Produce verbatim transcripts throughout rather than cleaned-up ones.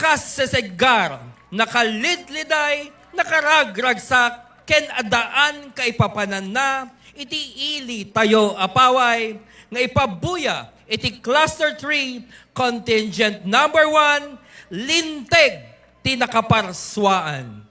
kas seseggar, nakalidliday, nakaragragsak, ken addaan kaipapananna iti ilitayo a paway nga ipabuyat iti Cluster three, Contingent Number One, Linteg ti Nakaparsuaan.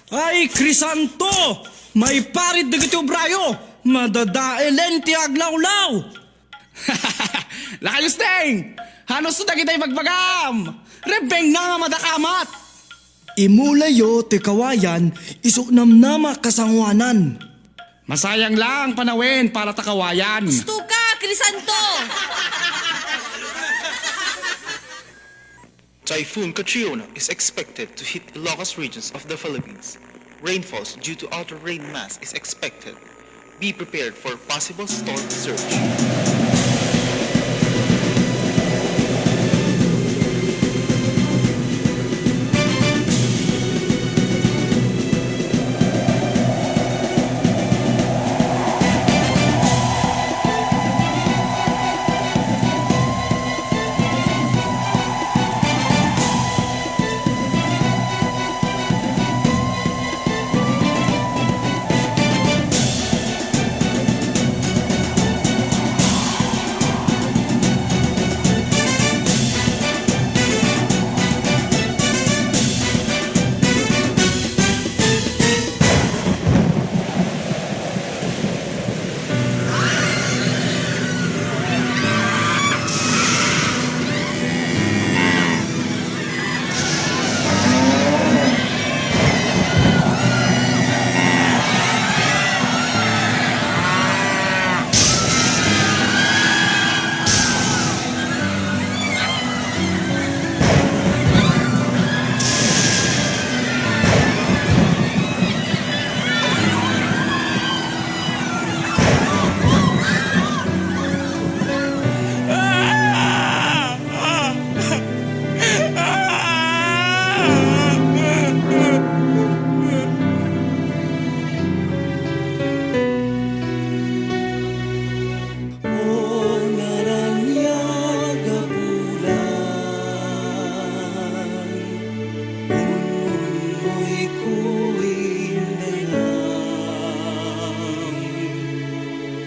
Ay, Crisanto! Maiparit dagiti obrayo! Madadaelen ti aglawlaw! Lakay Usting! Hanos dagiti ibagbagam! Rebbengna nga madakamat! Imulayo ti kawayan, isu namnama kasangoanan. Masayang lang panawen para ta kawayan. Gusto ka, Crisanto! Typhoon Katrina is expected to hit Ilocos regions of the Philippines. Rainfalls due to outer rain mass is expected. Be prepared for possible storm surge. O naraniag a bulan, ununnoyko indanan,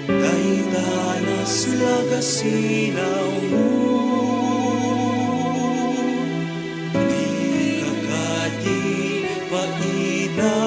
dayta naslag a sinawmo. Dika kadi paida.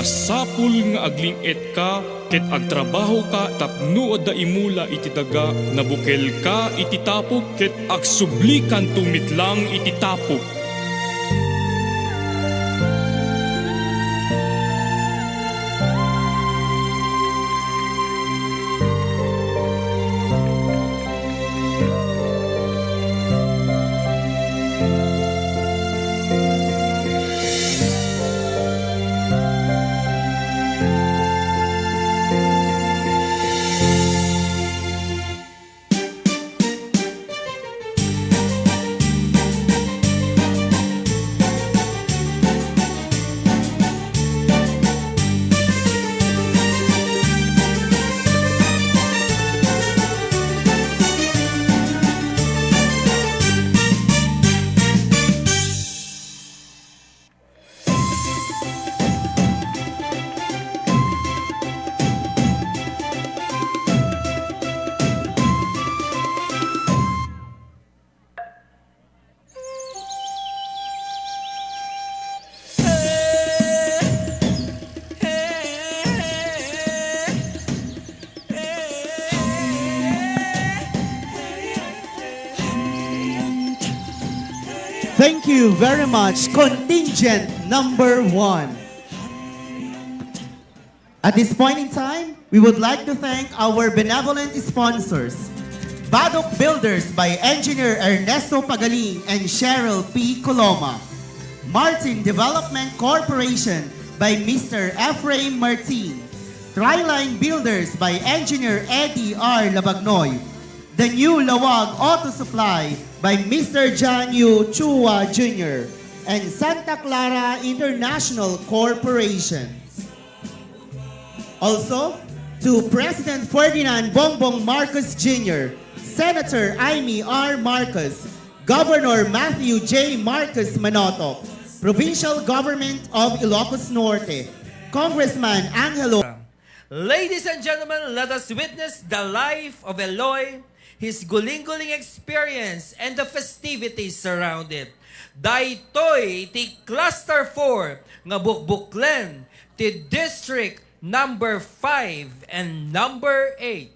Sapul nga agling-etka ket agtrabahoka tapno adda imula iti daga, nabukelka iti tapok ket agsublikanto met laeng iti tapok. Thank you very much, contingent number one. At this point in time, we would like to thank our benevolent sponsors, Badok Builders by Engineer Ernesto Pagaling and Cheryl P. Coloma, Martin Development Corporation by Mister Ephraim Martin, Triline Builders by Engineer Eddie R. Labagnoy, The New Lawag Auto Supply by Mister John U. Chua Junior, and Santa Clara International Corporation. Also, to President Ferdinand Bongbong Marcos Junior, Senator Imee R. Marcos, Governor Matthew J. Marcos Manotoc, Provincial Government of Ilocos Norte, Congressman Angelo. Ladies and gentlemen, let us witness the life of Eloy, his guling-guling experience, and the festivities around it. Daytoy ti Cluster four nga bukbuklen ti District number five and number eight.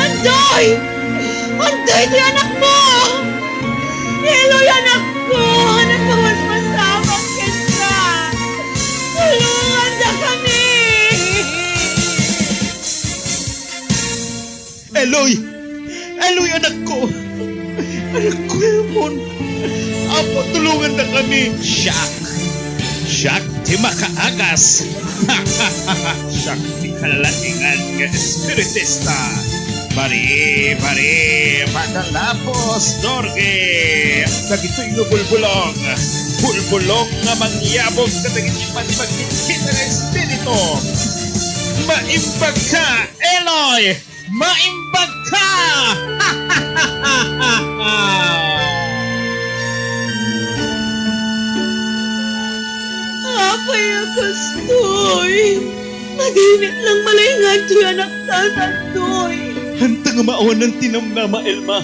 Anday! Anday ti anakmo! Eloy, anakko! Anak, awan pasabak kenka! Tulongandakami! Eloy! Eloy, anakko! Anakko, Apo! Apo, tulongandakami! Siak! Siak ti makaagas! Siak ti kalatingan nga espiritista! Pari, pari, matalapos, Dorgi! Dagitoy nga bulbulong, bulbulong nga mangyabog kadagiti panpagkitkita nga espiritu! Maimbagka, Eloy! Maimbagka! Apay a kastoy? Madi met lang malingan ti anakta, Santoy. Anta nga maawanan ti namnama, Elma.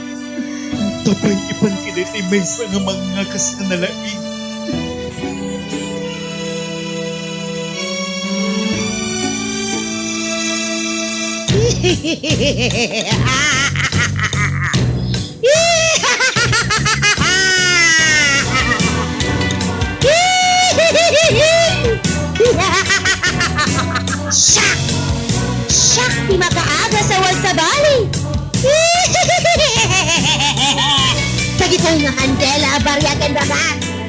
Tapay ipan kadaytoy maysa nga manga kas a nalaing. Siak! Siak ti makaagas a awan sabali! Ket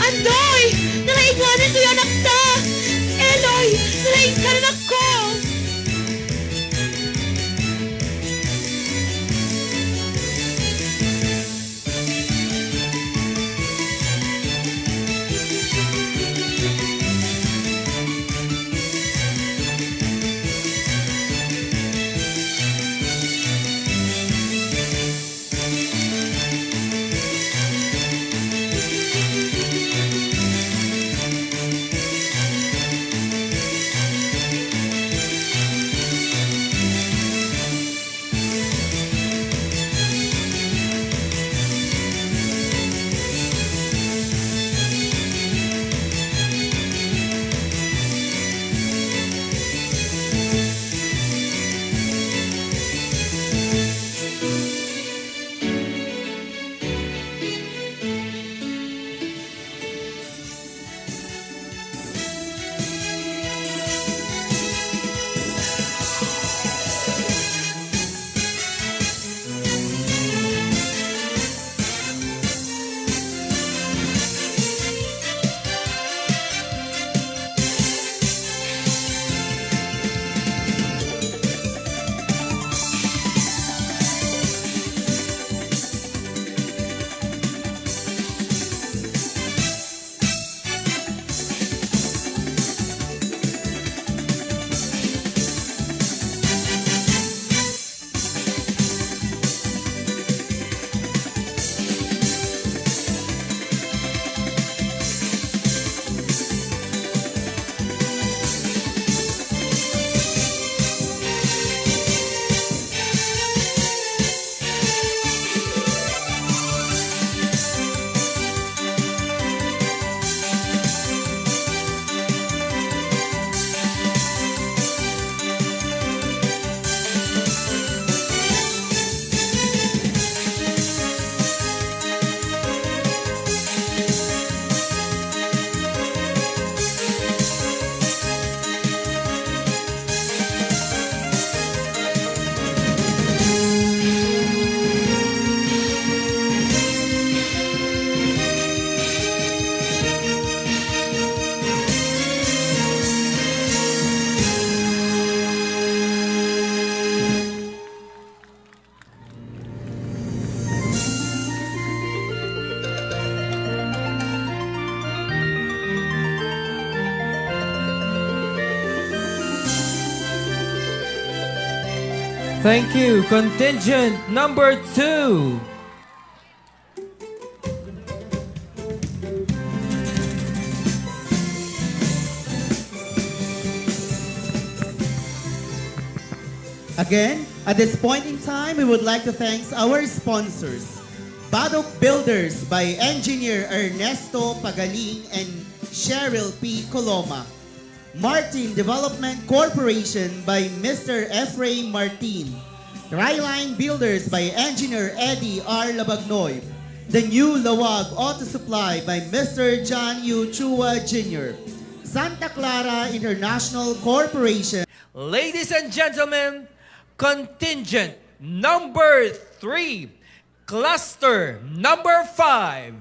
Andoy! Nalaing ngamin toy anakta! Eloy! Nalaingka, anakko! Thank you. Contingent number two. Again, at this point in time, we would like to thank our sponsors. Badok Builders by Engineer Ernesto Pagaling and Cheryl P. Coloma. Martin Development Corporation by Mister Ephraim Martin. Triline Builders by Engineer Eddie R. Labagnoy. The New Lawag Auto Supply by Mister John U. Chua Junior Santa Clara International Corporation. Ladies and gentlemen, contingent number three, cluster number five.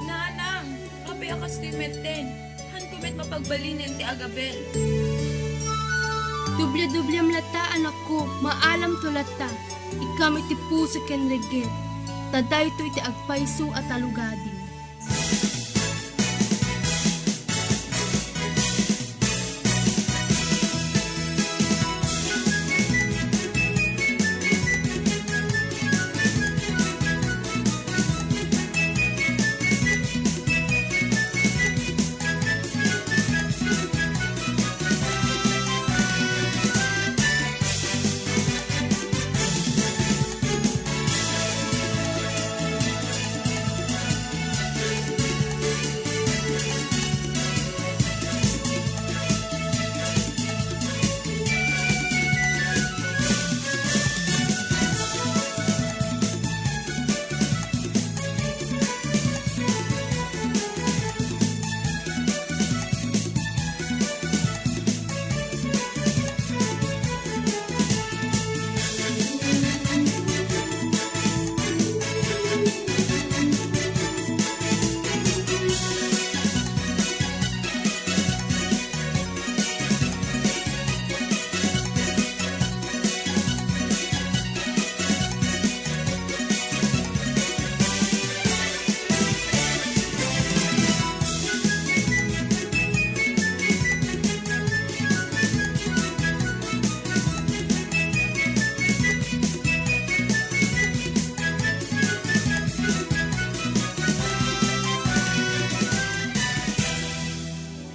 Nanang, apay a kastoy metten? Hanko met mapagbalinen ti agabel. Dublia-dubliam latta, anakko, maalamto latta. Ikkam iti puso ken regget, ta daytoy ti agpayso a talugadim.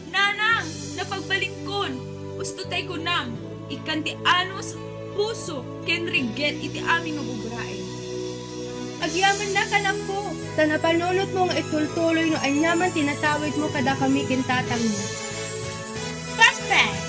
Nanang, napagbalinkon! Usto tay kunam, ikkan ti anus, puso, ken regget iti amin nga bubraen. Agyamennaka, anakko, ta napanunotmo nga itultuloy no aniaman ti natawidmo kadakami ken tatangmo. Perfect!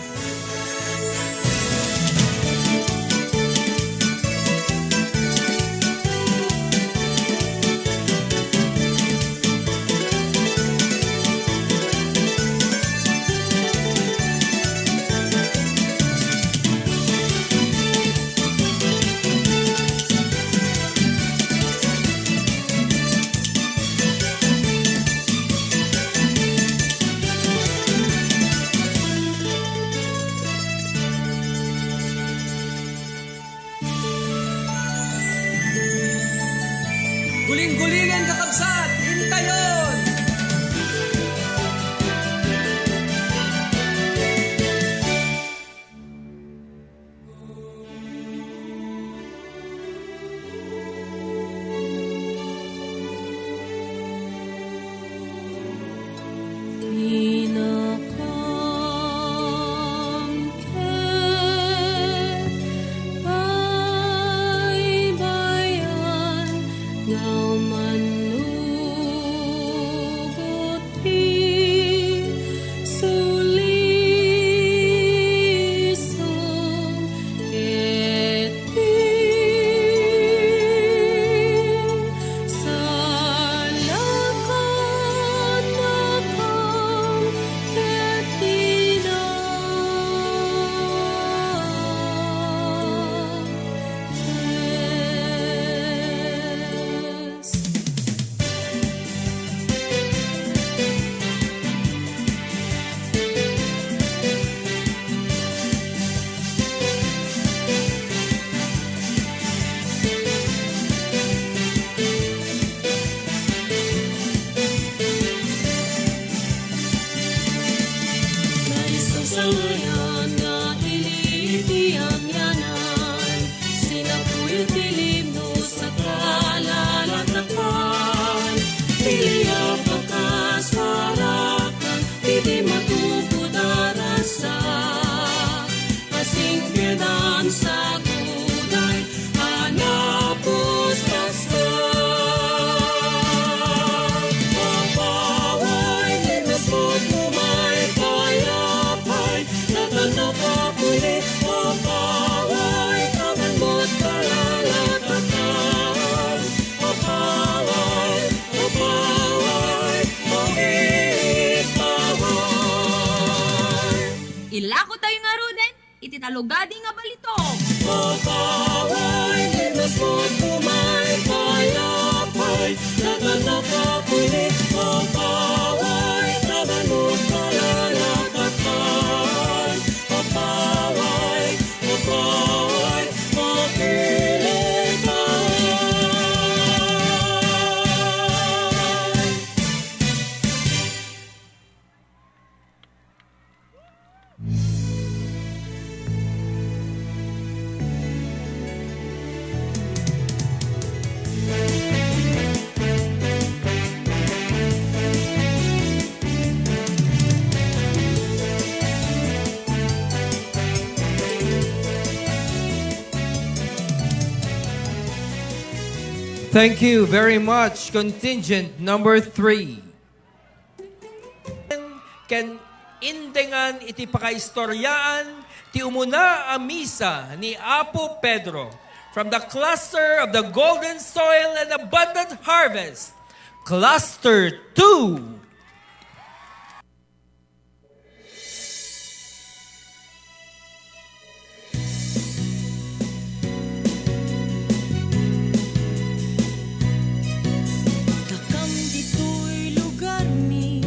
Guling-gulingen, kakabsat! Intayon! Alugadi nga balitok. Papaway, linas mo kumay, payapay, nagana ka pili. Papaway, nagano ka lalakatay. Papaway, papaway, makiling paway. Thank you very much, contingent number three. Ken indengan iti pakaistoryaan ti umuna a misa ni Apo Pedro from the cluster of the Golden Soil and Abundant Harvest, Cluster two. Dakam ditoy lugarmi,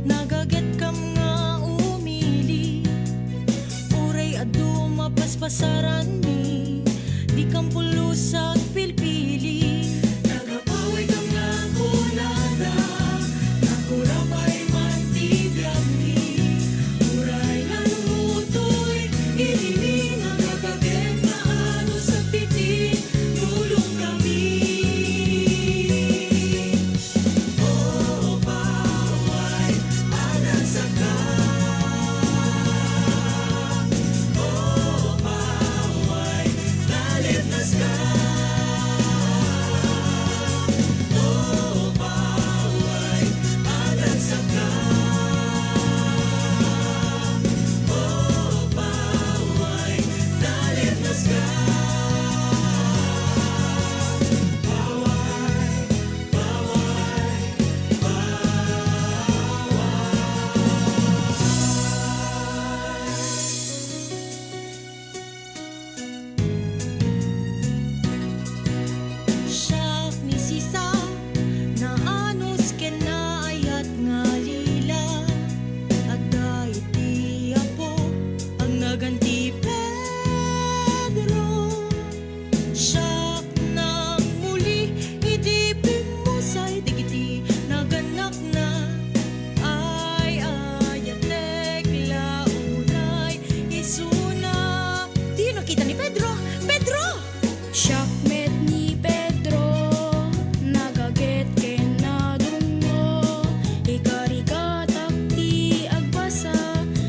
nagagetkam nga umili. Uray adu mapaspasaranmi, dikam pulos agpilpili. Nagapaway kam nga kunada, nakura pay man ti biagmi. Uray nga lumutoy, ilimi nga gagagen, maano sa pitin, tulong kami. Oo, paway, anak saka. Oo, paway, nalipnas ka. Oo, paway, anak saka. Oo, paway, nalipnas ka. Paway, paway, paway. Siak ni Sisa, naanus ken naayat nga lila. Adda iti Apo, agnagan ti Pedro. Siak nangmuli iti pimmusay dagiti naganakna. Ay, ayatek la unay isuna. Diyo nakita ni Pedro? Pedro! Siak met ni Pedro, nagaget ken nadungngo. Ikarigatak ti agbasa,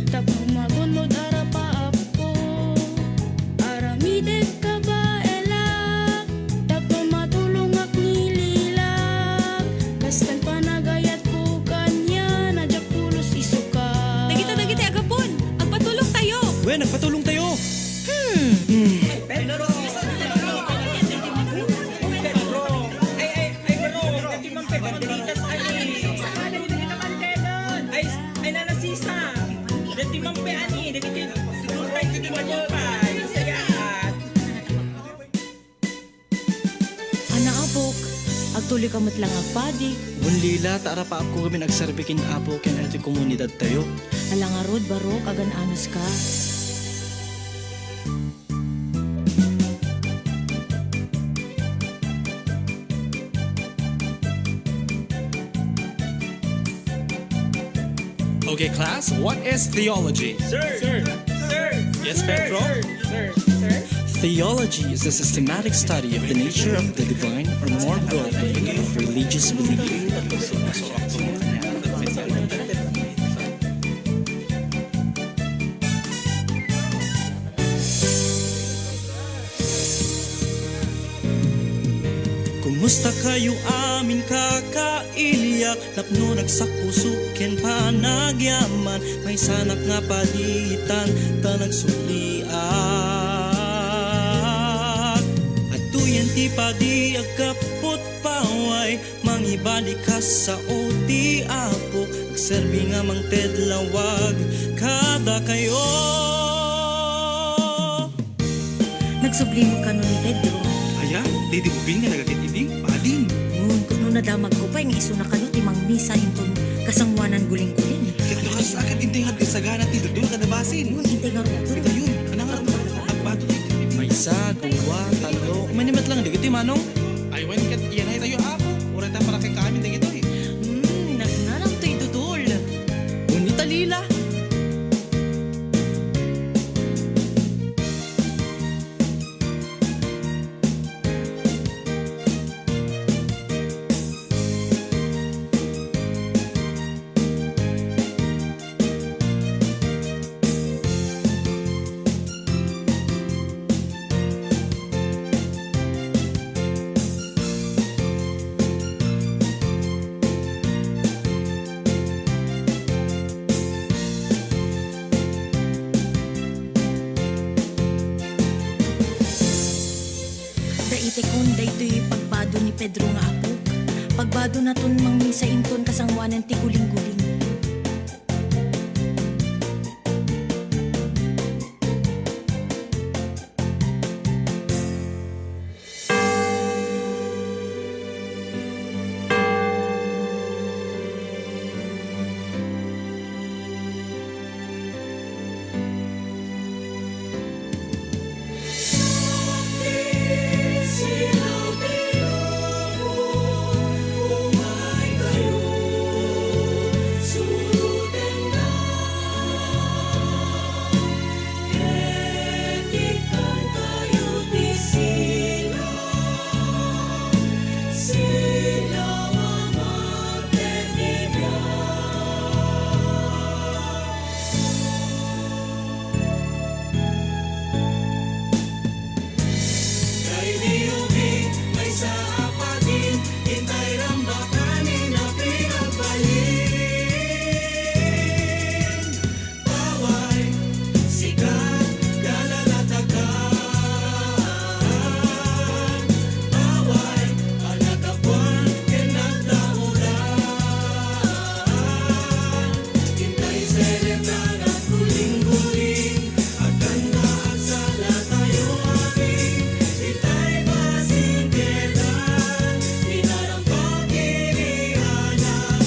tapno magunod a rapaapko. Aramidek kabaelak, tapno matulongak ni Lila. Kastan panagayatko kaniana, diak pulos isuka. Dagita dagiti agapon, agpatulongtayo. Wen, agpatulongtayo. Hmm. Hmm. Ay, ay, ay, bro, dati Ma'am Pe, banderitas, ay. Ay, ay, Nana Sisa. Dati Ma'am Pe, ani, dagiti, siguro tayo, dati Ma'am Pe, ay, sayaat. Ana, Apok, agtuloyka met la nga agpadi. Wen, Lila, ta arapaapko ngamin agserbi ken Apo ken iti komunidadtayo. Ala ngarud, Barok, agan-anuska. Okay, class, what is theology? Sir! Sir! Sir! Yes, Pedro? Sir! Sir! Sir! Theology is a systematic study of the nature of the divine, or more broadly, of religious belief. Kumusta kayo amin, kakailiak? Tapno nagsakusog ken panagyaman, maysanak nga paditan ta nagsukliak. Adtoyen ti padi aggapput paway, mangibalik a sao ti Apo, agserbi nga mangted lawag kadakayo. Subli mo kano ni Pedro. Aya, daydi ubing nga nagakit iti padin. Ngun, kuno nadamagko pay nga isuna kano ti mangmisa inton kasangoanan guling-guling. Ket no kas-, akat intay nga ti sagana ti dudul kada basin. Ngun, intay nga rudol. Ket ayun, anang nga rudol? Agbato ti. Maysa, dua, tallo. Umay ni met lang dagiti manong. Ay, wen ket iyanay tayo, Apo. Uray ta para ken kaamin dagitoy. Hmm, nagnanam toy dudol. Wen ni Talila. Daitekon, daytoy pagbado ni Pedro nga apok. Pagbadonaton mangmisa inton kasangoanan ti guling-guling. Paway, sika, kalalatagan. Paway, a naggapuan ken nagdaolan. Intay selebrada guling-guling, agkanta, agsala tayo amin. Intay masingketan, inarang pagilianan.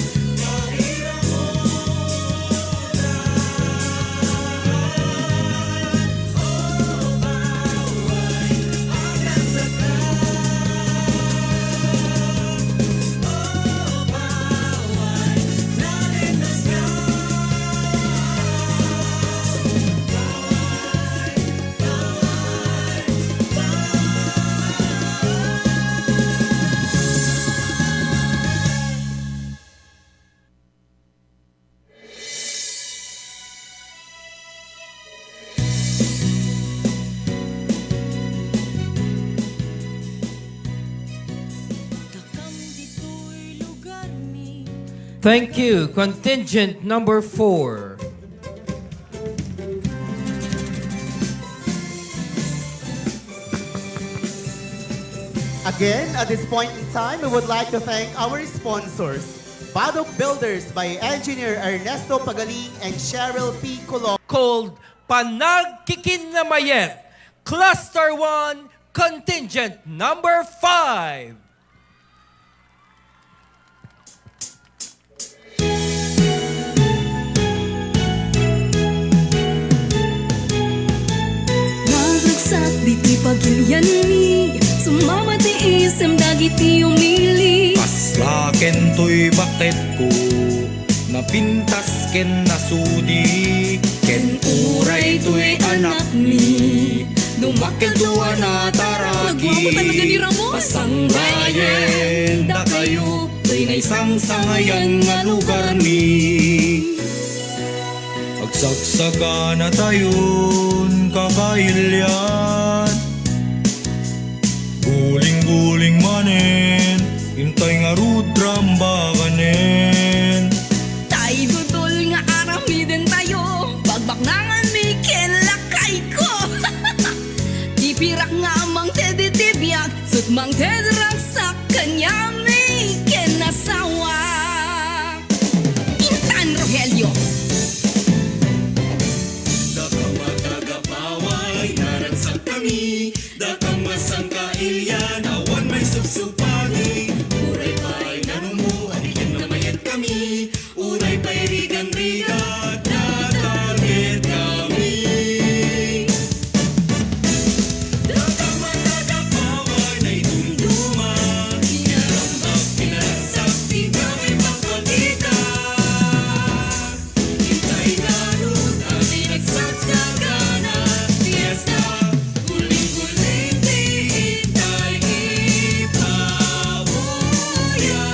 Thank you, contingent number four. Again, at this point in time, we would like to thank our sponsors. Badog Builders by Engineer Ernesto Pagaling and Cheryl P. Colon. Called Panagkikinnamayet, Cluster one, Contingent number five. Naragsak ditoy pagilianmi, sumama ti isem dagiti umili. Kasla ken toy baketko, napintas ken nasudi, ken uray toy anakmi, dumakkel dua nataragi. Naguapo talaga ni Ramon. Pasangbayen dakayo, toy naisangsangayan nga lugarmi. Agsagsaganatayon kakailian. Guling-guling manen, intay ngarud rambakanen. Tay dudol nga aramidentayo, bagbaknanganmi ken lakayko. Ti pirak nga mangted iti biag, ket mangted ragsak kaniami ken asawa. Intan Rogelio. Dakawa, dagapaway, naragsak kami. Kailian, awan maisupsupadi. Uray pay nanumo, adiken namayat kami. Uray pay rigan-rigat, natarget kami. Dakama, dakama, naidumduma. Inarambak, pinaragsak, di kami pagpakita. Intay ngarud a pinagsagsagan a fiesta, uling-uling ti intay ipabuya.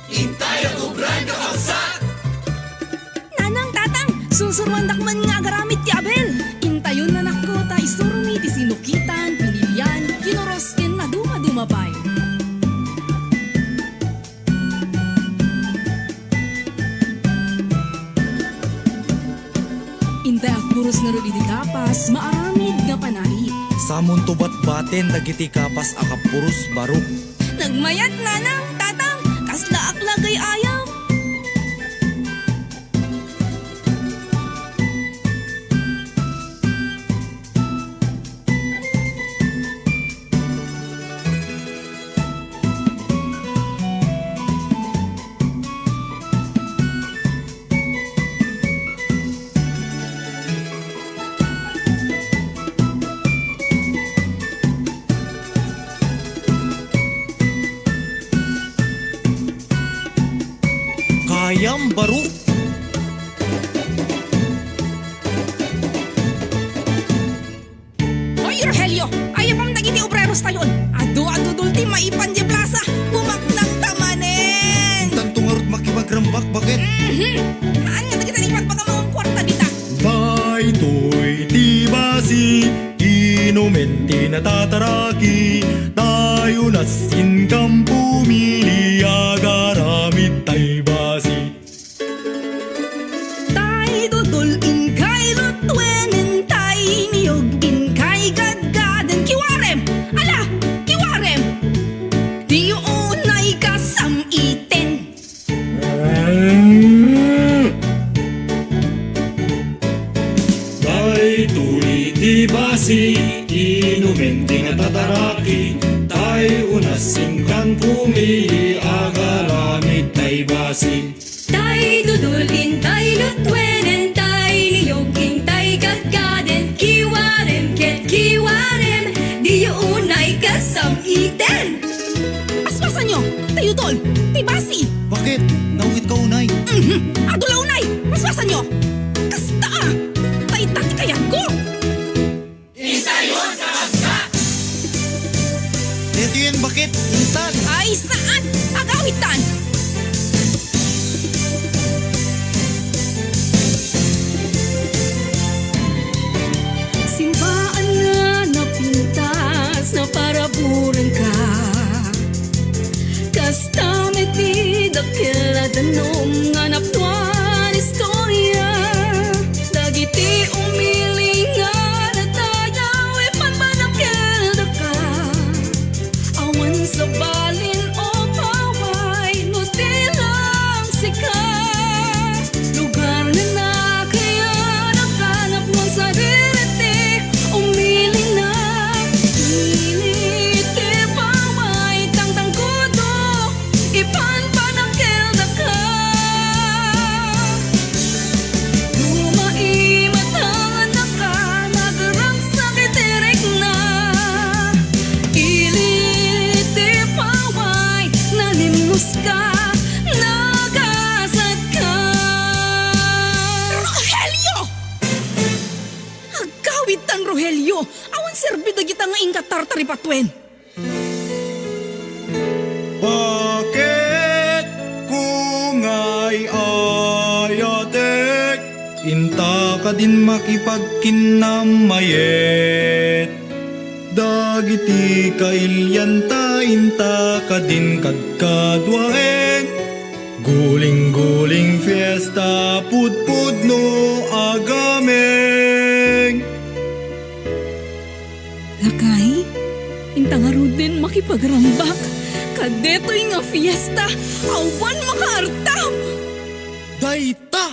Intay agubran, kakabsat! Nanang, tatang, susuroandak man nga agaramid ti Abel. Intayon, anakko, ta isuromi ti sinukitan, pinilian, kinuros, ken nadumaduma pay. Intay agpuros ngarud iti kapas, maaramid nga panait. Samonto batbaten dagiti kapas a kappuros, barok. Nagmayat, nanang, tatang, kasla akla gay ayam. Kayam, barok. Hoy, Rogelio! Ayabam dagiti obreros tayon! Adu a dudul ti maipan di plasa! Bumaknangta manen! Tanto ngarud makipagrambak, baket? Mhm! Haan nga dagita ti ipagbagam a kuarta dita? Daytoy ti basi, inumen ti natataraki, tay unas inkam pumili, agaramid tay basi. Tay dudul inkay lutuen, tay niyog inkay gadgaden, kiwarem! Ala, kiwarem! Diyo unay kasam-iten. Daytoy ti basi, inumen ti natataraki, tay unas inkam pumili, agaramid tay basi. Tay dudul intay lutuen, tay niyog intay gadgaden, kiwarem ket kiwarem, diyo unay kasam-iten. Paspasanyo, tay dudul, ti basi. Baket? Nawitka unay. Mhm. Adu la unay. Paspasanyo. Kasta a. Dayta ti kayatko. Intayon, kakabsat! Daytoyen, baket? Intan! Ay, saan! Agawidtan! Simbaan nga napintas, naparaburenka. Kasta met ti dakkel a danum nga napnuan istoria. Dagiti umili nga nadayaw, ipanpanakkeldaka. Awan sabalin, o paway, no di lang sika. Lugar nga nakayanak, hanap mo sarili ti umilina. Ili ti paway, tangtangkudo, ipanpanakkeldaka. No maimatangannaka, nagragsak iti rikna. Ili ti paway, nalimnoska, nagasadka. Rogelio! Agawidtan, Rogelio! Awan serbi dagita nga inka tartaripatuen. Baket, kungay ayatek, inta kadin makipagkinnam mayet. Dagiti kailianta inta kadin kadkaduaen. Guling-guling fiesta, pudpudno a gameng. Lakay, inta ngaruden makipagrambak kadetoy nga fiesta, awan makaartam. Dayta!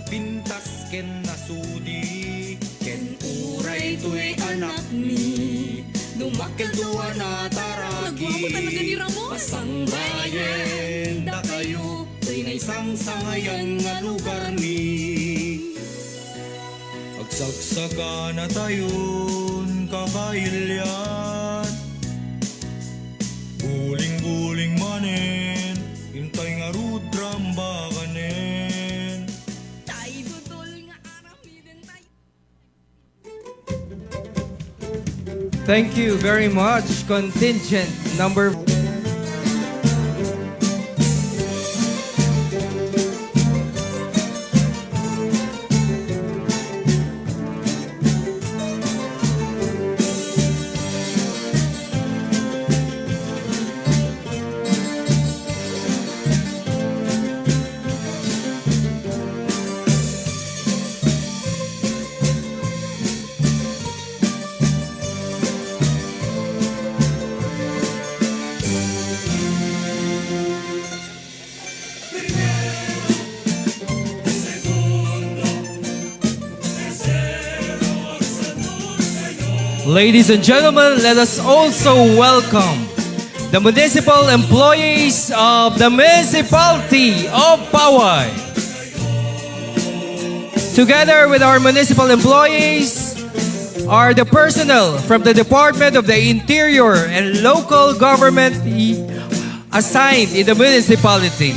Pintas ken nasudi, ken uray toy anakmi. No makkelto a nataraki, nagwamo talaga ni Ramos. Masangbayen dakayo, toy naisangsangayan nga lugarmi. Agsagsakanatayon, kakailian. Buling-buling manen, intay ngarud rambakanen. Tay dudul nga aramiden tayo. Thank you very much, contingent number. Ladies and gentlemen, let us also welcome the municipal employees of the Municipality of Poway. Together with our municipal employees are the personnel from the Department of the Interior and Local Government assigned in the municipality.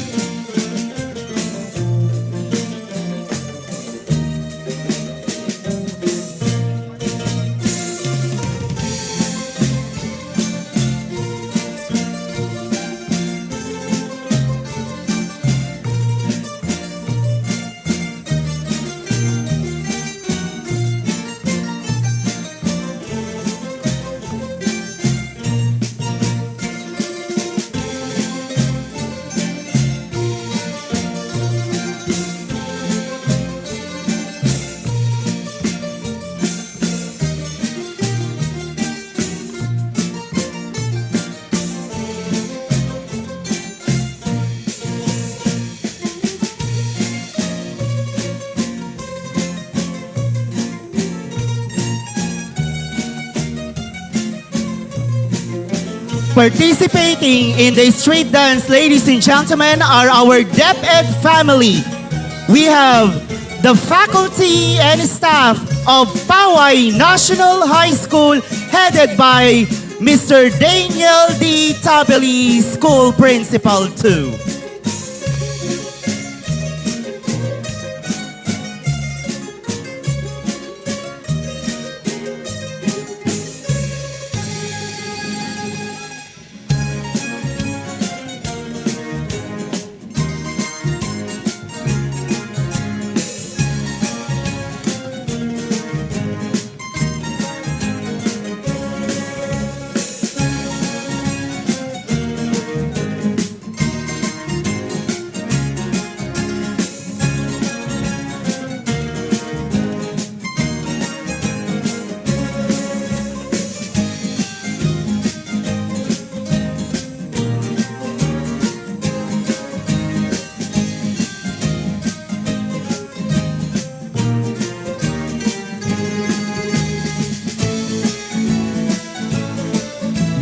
Participating in the street dance, ladies and gentlemen, are our DepEd family. We have the faculty and staff of Poway National High School, headed by Mister Daniel D. Tabeli, School Principal two.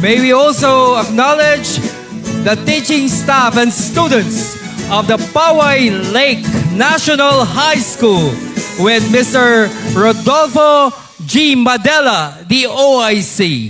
May we also acknowledge the teaching staff and students of the Poway Lake National High School with Mister Rodolfo G. Madela, the O I C.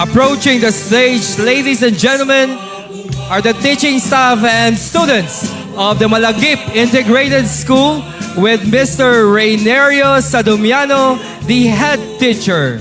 Approaching the stage, ladies and gentlemen, are the teaching staff and students of the Malagip Integrated School with Mister Reynerio Sadomiano, the head teacher.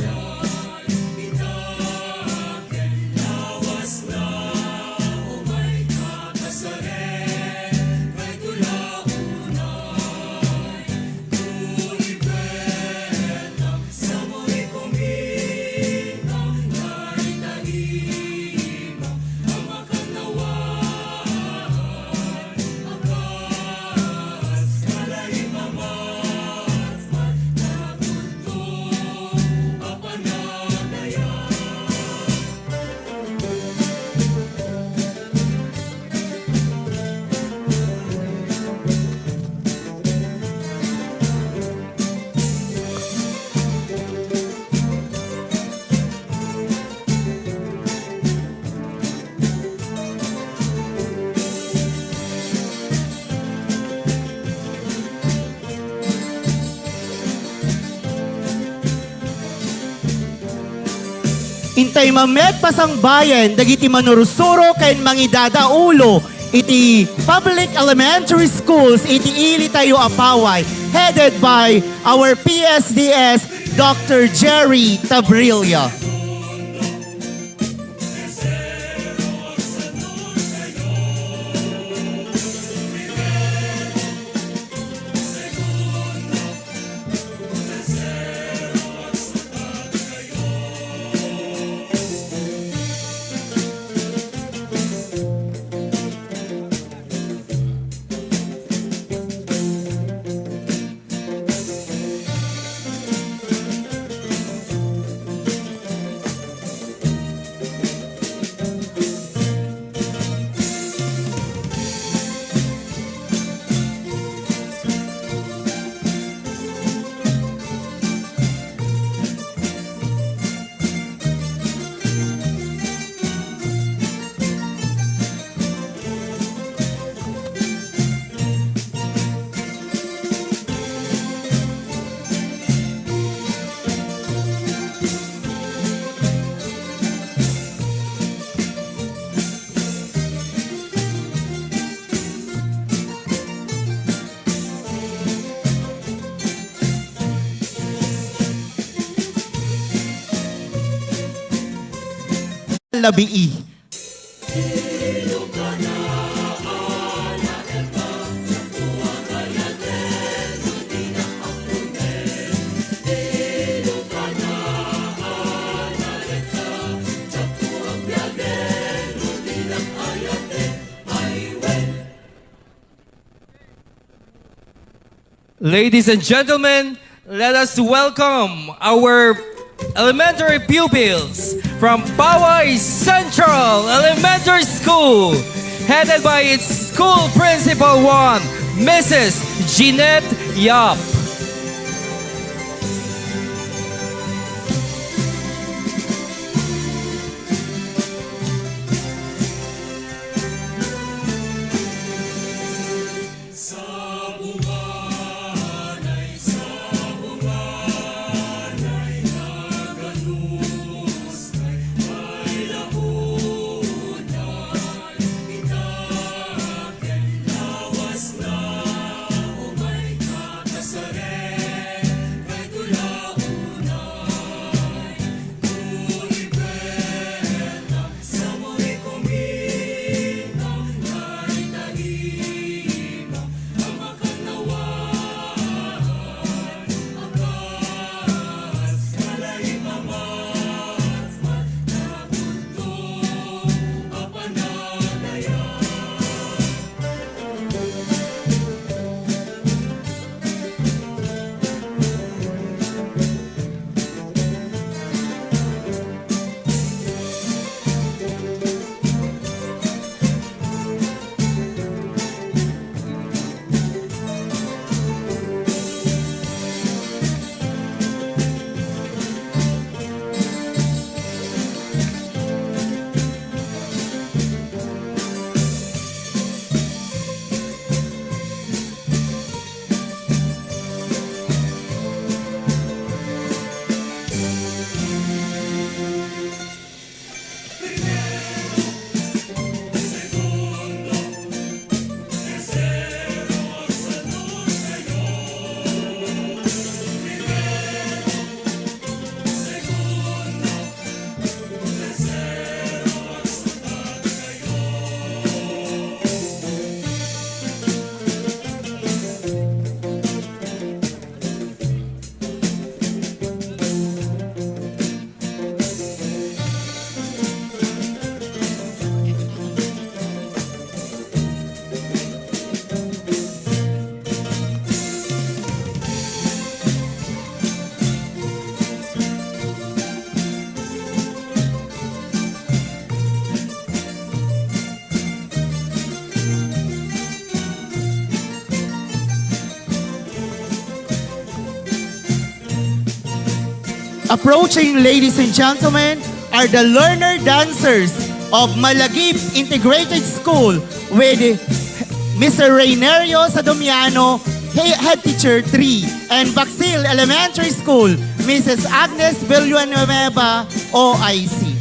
Intay mamet pasangbayen dagiti manursuro ken mangidadaulo iti public elementary schools iti ili tayo a Paway, headed by our P S D S, Doctor Jerry Tabrilla. Labii. Ladies and gentlemen, let us welcome our elementary pupils from Paway Central Elementary School, headed by its school principal one, Missus Jeanette Yap. Approaching, ladies and gentlemen, are the learner dancers of Malagip Integrated School with Mister Reynerio Sadomiano, he-, Head Teacher three, and Bacsil Elementary School, Missus Agnes Villanueva, O I C.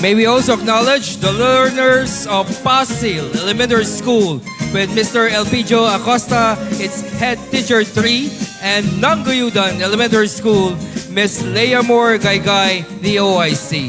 May we also acknowledge the learners of Pasil Elementary School with Mister Elpidio Acosta, its head teacher three, and Nanguyudan Elementary School, Miss Leah Moore Gaygay, the O I C.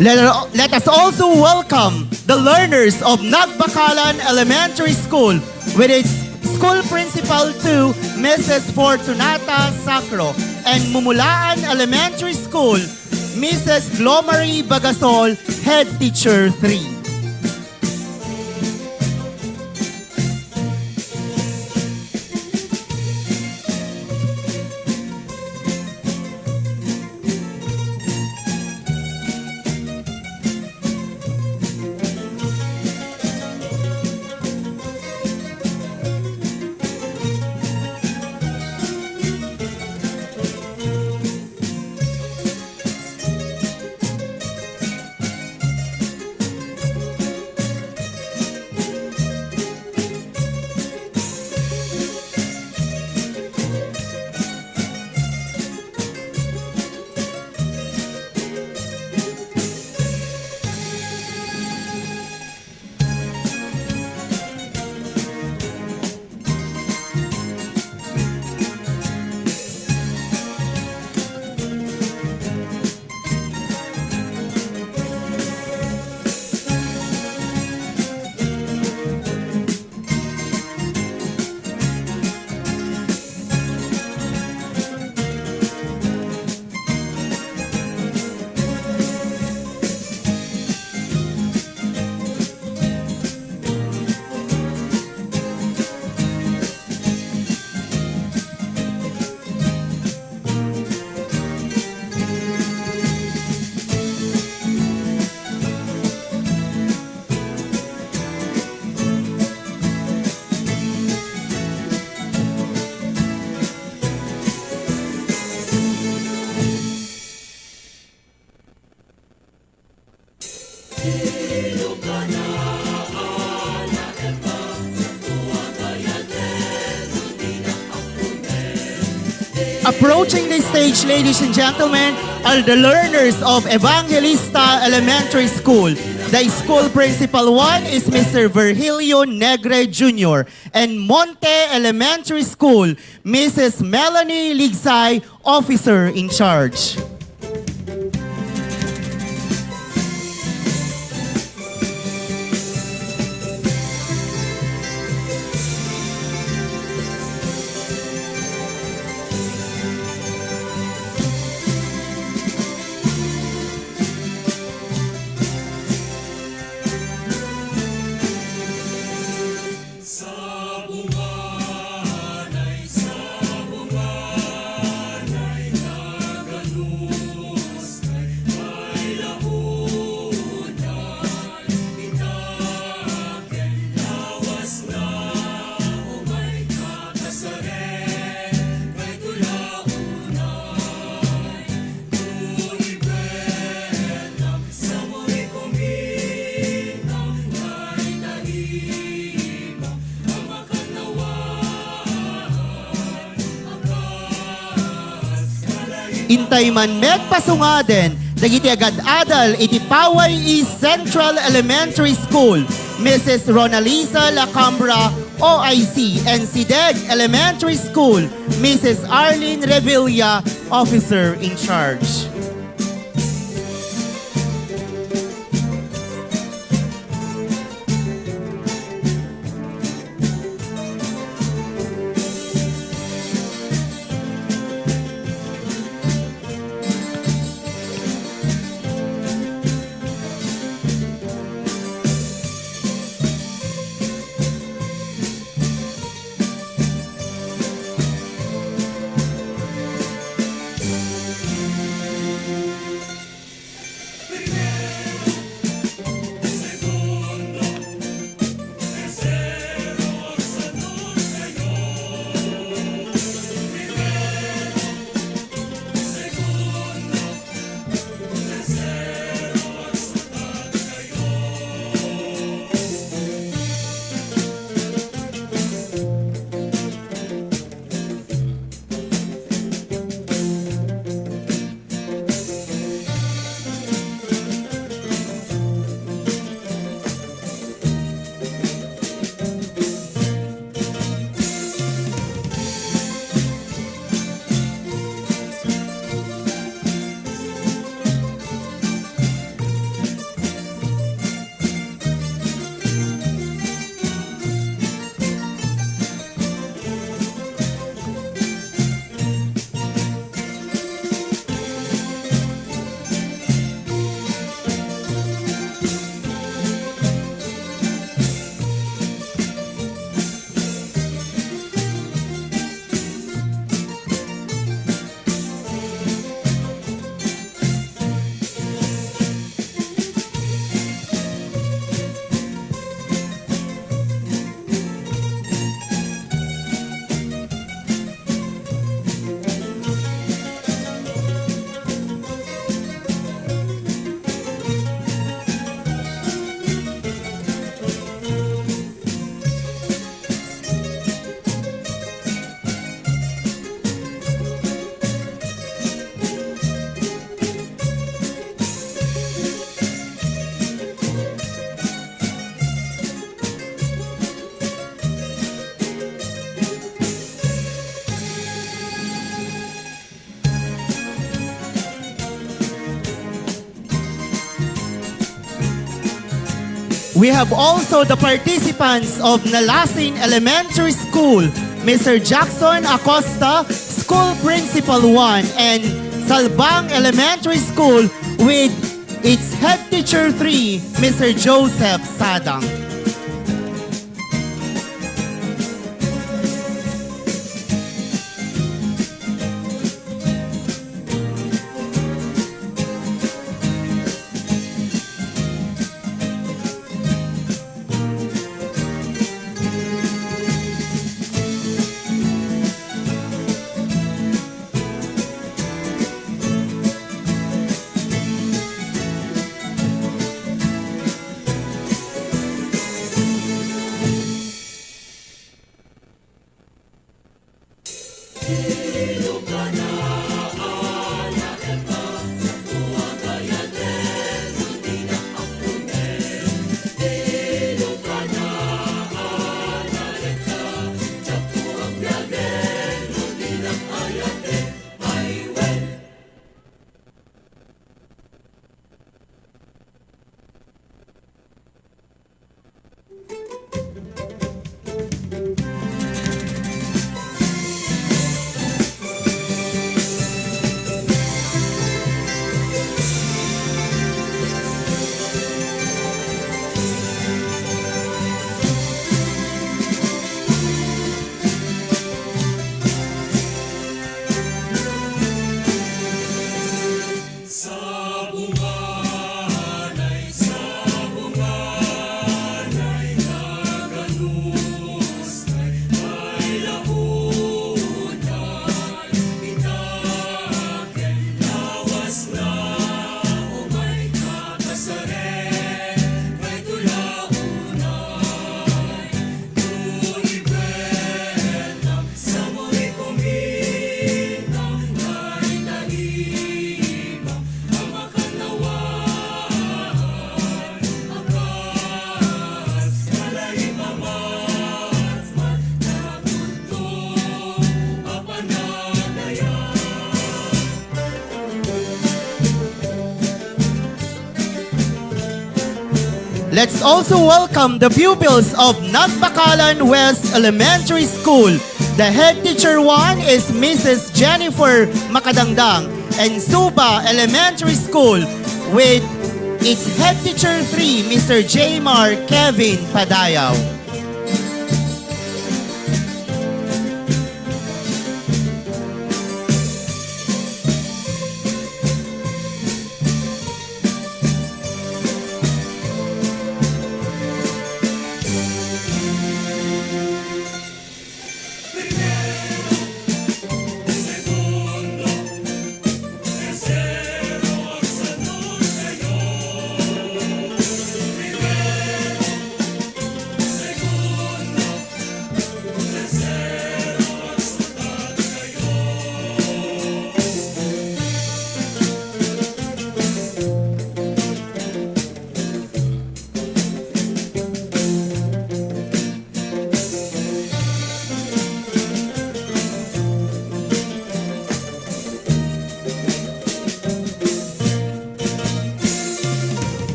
Let, let us also welcome the learners of Nagbakalan Elementary School with its school principal two, Missus Fortunata Sacro, and Mumulaan Elementary School, Missus Glomary Bagasol, Head Teacher three. Approaching the stage, ladies and gentlemen, are the learners of Evangelista Elementary School. The school principal one is Mister Virgilio Negre Junior and Monte Elementary School, Missus Melanie Ligsay, officer in charge. Intay man met pasungaden dagiti agad-adal iti Poway East Central Elementary School, Missus Ronalisa Lacambra, O I C, and Sideg Elementary School, Missus Arlene Revilla, officer in charge. We have also the participants of Nalasin Elementary School, Mister Jackson Acosta, School Principal one, and Salbang Elementary School with its Head Teacher three, Mister Joseph Sadang. Let's also welcome the pupils of Nagbacalan West Elementary School. The head teacher one is Missus Jennifer Macadangdang, and Suba Elementary School with its head teacher three, Mister Jmar Kevin Padayaw.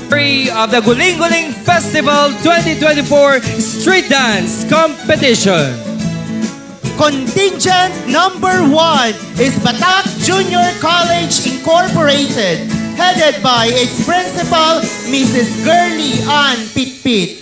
Three of the Guling-Guling Festival twenty twenty-four Street Dance Competition. Contingent number one is Batak Junior College Incorporated, headed by its principal, Missus Girly Ann Pitpit.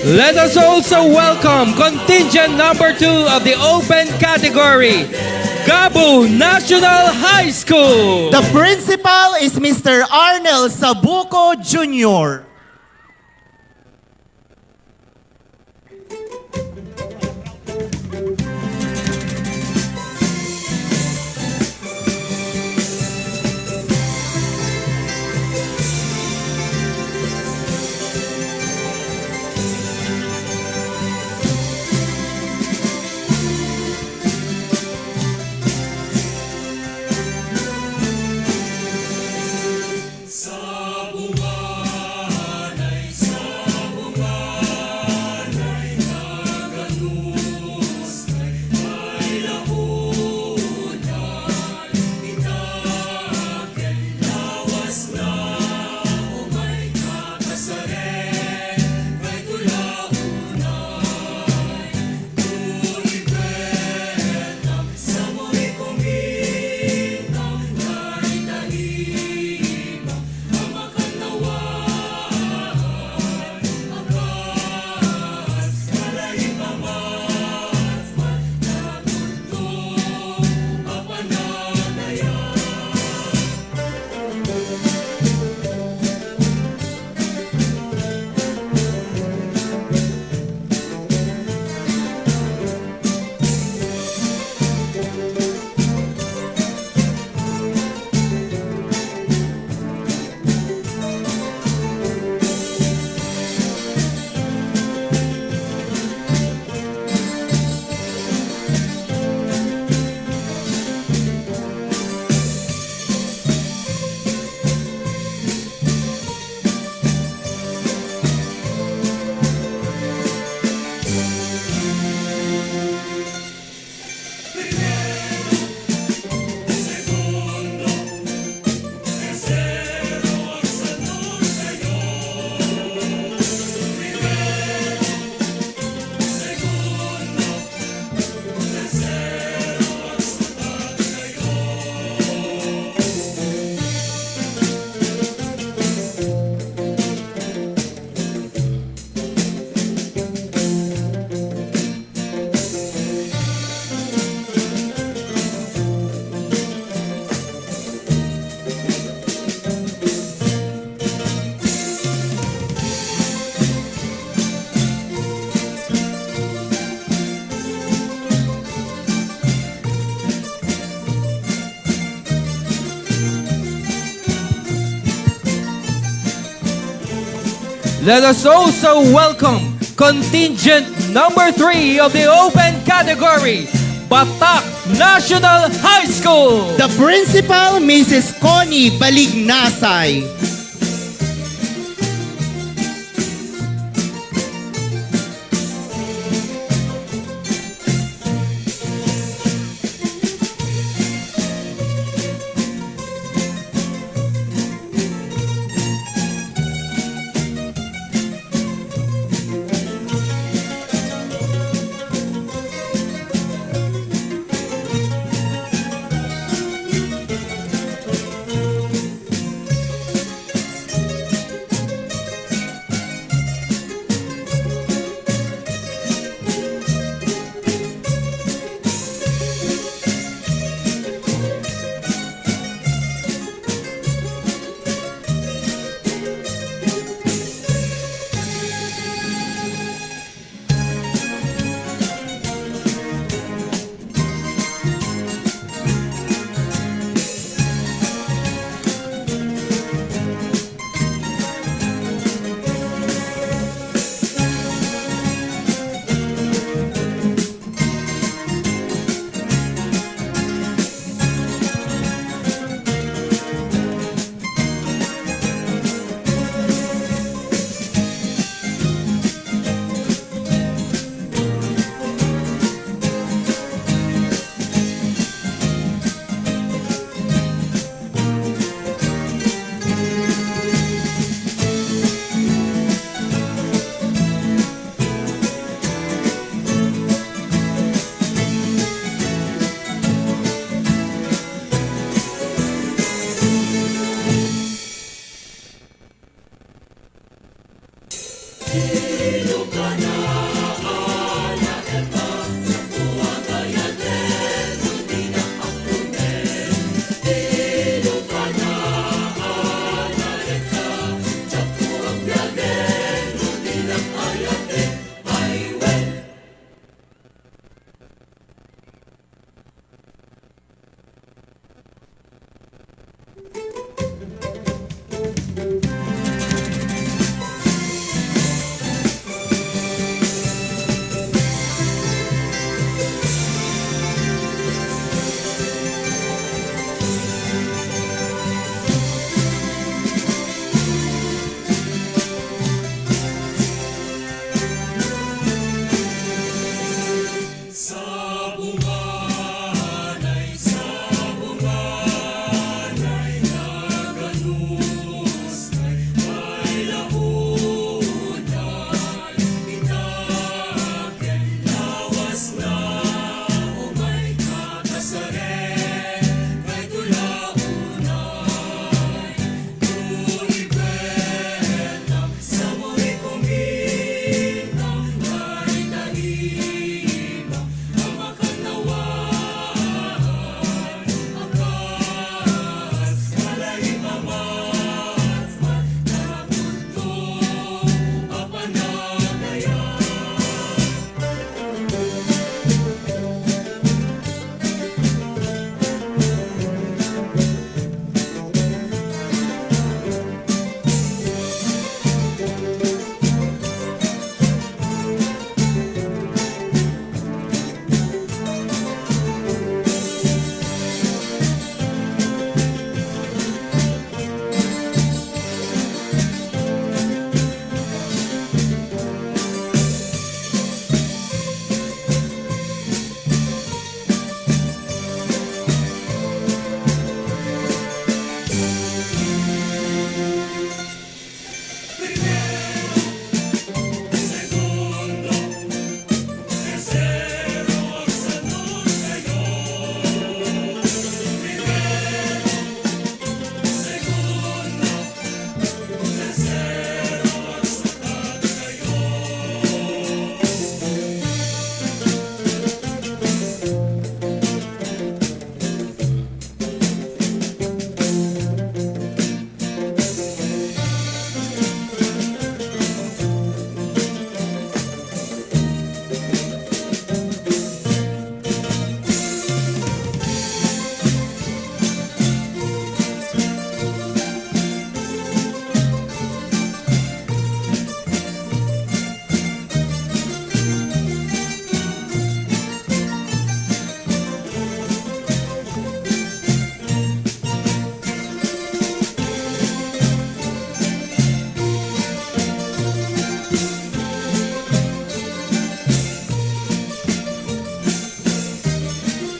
Let us also welcome contingent number two of the open category, Gabo National High School. The principal is Mister Arnel Sabuco Junior. Let us also welcome contingent number three of the open category, Batak National High School. The principal, Missus Connie Balignasay.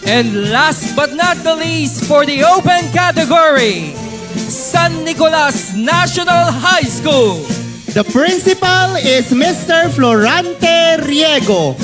And last but not the least, for the open category, San Nicolas National High School. The principal is Mister Florante Riego.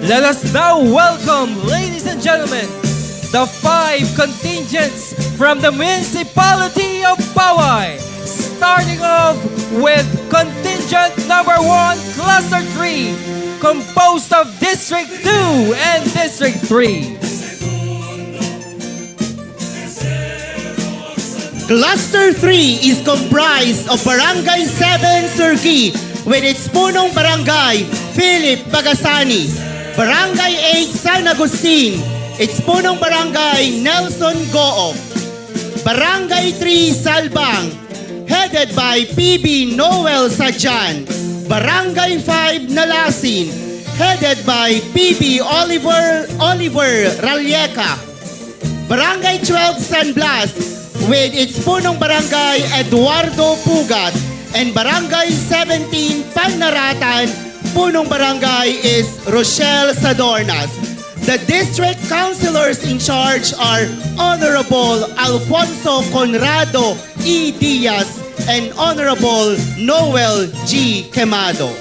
Let us now welcome, ladies and gentlemen, the five contingents from the municipality of Pawai, starting off with contingent number one, Cluster three, composed of District two and District three. Cluster three is comprised of Barangay seven Surigui with its punong barangay, Philip Bagasani, Barangay eight San Agustin, its punong barangay, Nelson Goo, Barangay three Salbang, headed by P B Noel Sadian, Barangay five Nalasin, headed by P B Oliver, Oliver Ralleca, Barangay twelve San Blas with its punong barangay Eduardo Pugat and Barangay seventeen Panaratan, punong barangay is Rochelle Sadornas. The district councilors in charge are Honorable Alfonso Conrado E. Diaz and Honorable Noel G. Quemado.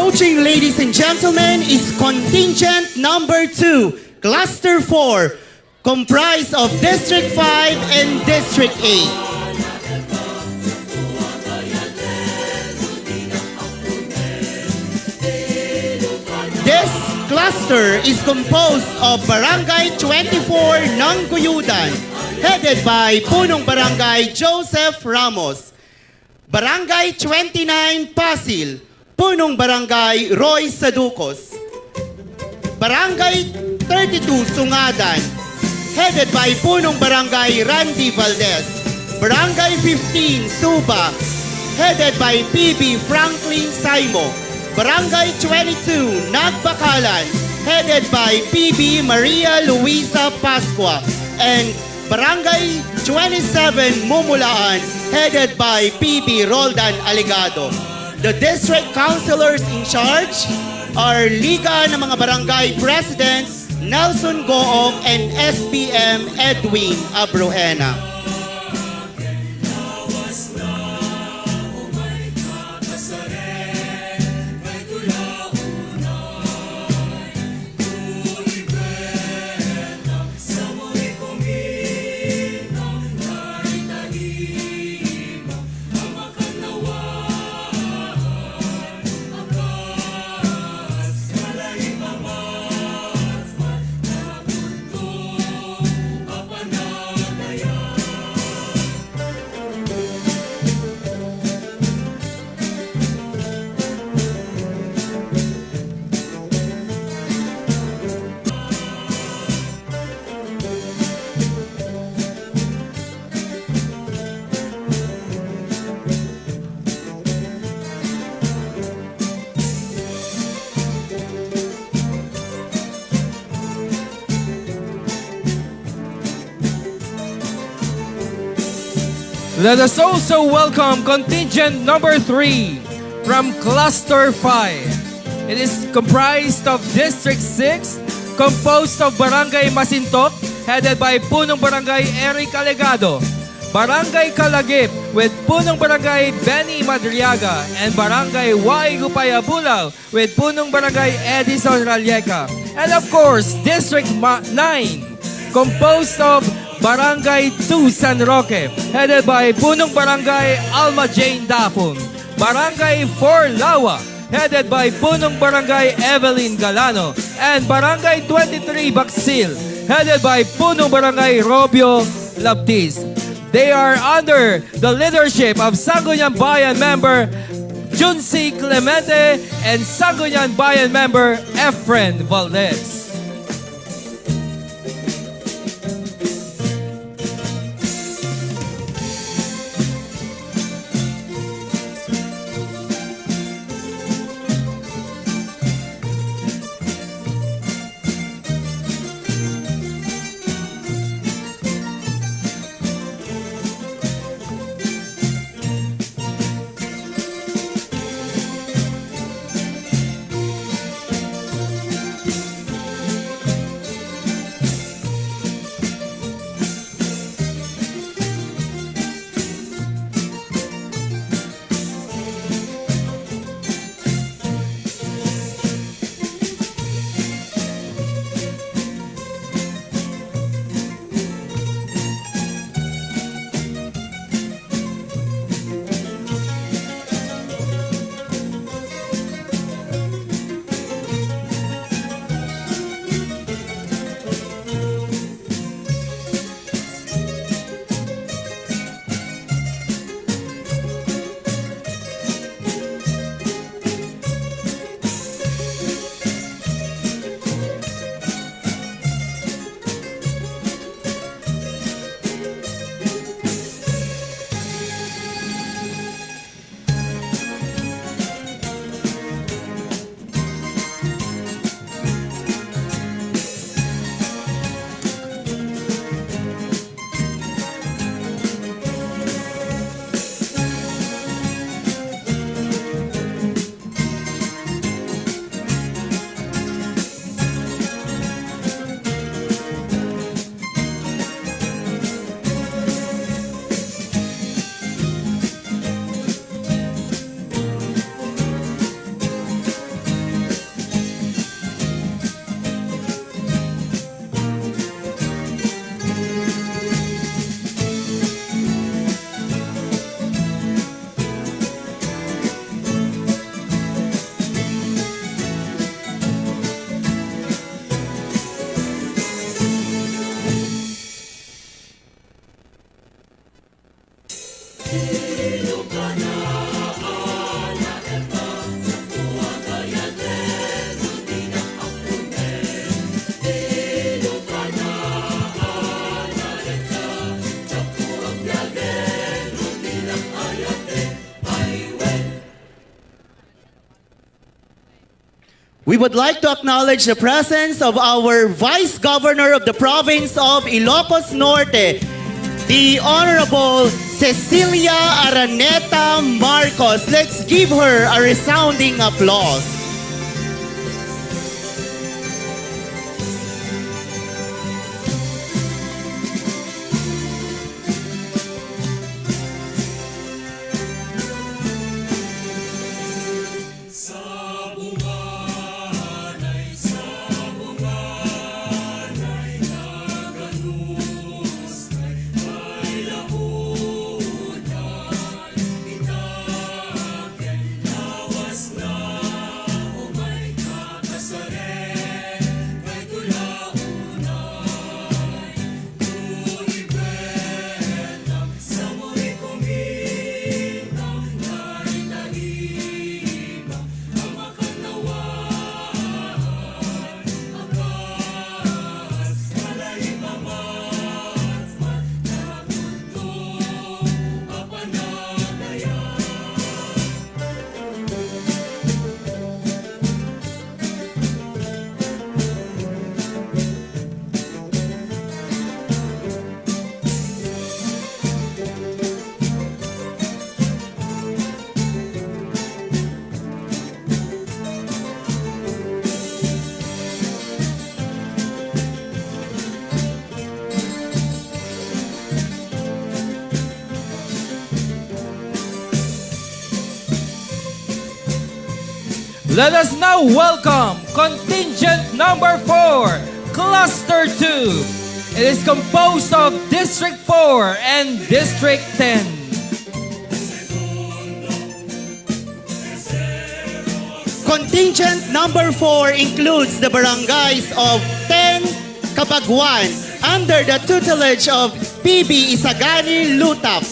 Approaching, ladies and gentlemen, is contingent number two, cluster four, comprised of District five and District eight. This cluster is composed of Barangay twenty-four Nangguyudan, headed by Punong Barangay Joseph Ramos. Barangay twenty-nine Pasil, Punong Barangay Roy Saducos. Barangay thirty-two Sungadan, headed by Punong Barangay Randy Valdez. Barangay fifteen Suba, headed by P B Franklin Saimo. Barangay twenty-two Nagbakalan, headed by P B Maria Luisa Pascua. And Barangay twenty-seven Mumulaan, headed by P B Roldan Alegado. The district councilors in charge are Liga ng mga Barangay Presidents Nelson Goong and S B M Edwin Abrohena. Let us also welcome contingent number three from Cluster five. It is comprised of District six, composed of Barangay Masintok, headed by Punong Barangay Eric Alegado, Barangay Kalagip with Punong Barangay Benny Madriaga, and Barangay Waigupay Abulao with Punong Barangay Edison Ralleca. And of course, District ma-, nine, composed of Barangay two San Roque, headed by Punong Barangay Alma Jane Dafon, Barangay four Lawa, headed by Punong Barangay Evelyn Galano, and Barangay twenty-three Baksil, headed by Punong Barangay Robio Labtis. They are under the leadership of Sangguniang Bayan member Junsi Clemente and Sangguniang Bayan member Efren Valdez. We would like to acknowledge the presence of our Vice Governor of the Province of Ilocos Norte, the Honorable Cecilia Araneta Marcos. Let's give her a resounding applause. Let us now welcome contingent number four, Cluster two. It is composed of District four and District ten. Contingent number four includes the barangays of ten Cabaguan under the tutelage of P B Isagani Lutap,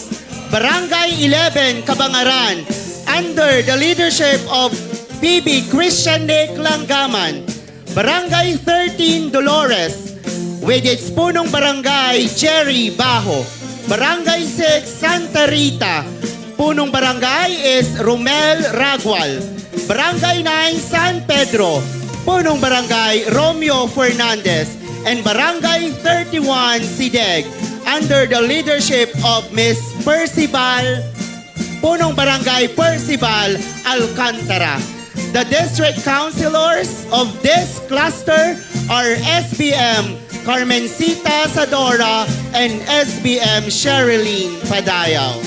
Barangay eleven Cabangaran under the leadership of P B Christian Nick Langgaman, Barangay thirteen Dolores with its punong barangay Jerry Bajo, Barangay six Santa Rita, punong barangay is Romel Ragual, Barangay nine San Pedro, punong barangay Romeo Fernandez, and Barangay thirty-one Sideg under the leadership of Miss Percival, punong barangay Percival Alcantara. The district councilors of this cluster are S B M Carmencita Sadora and S B M Sherilyn Padayaw.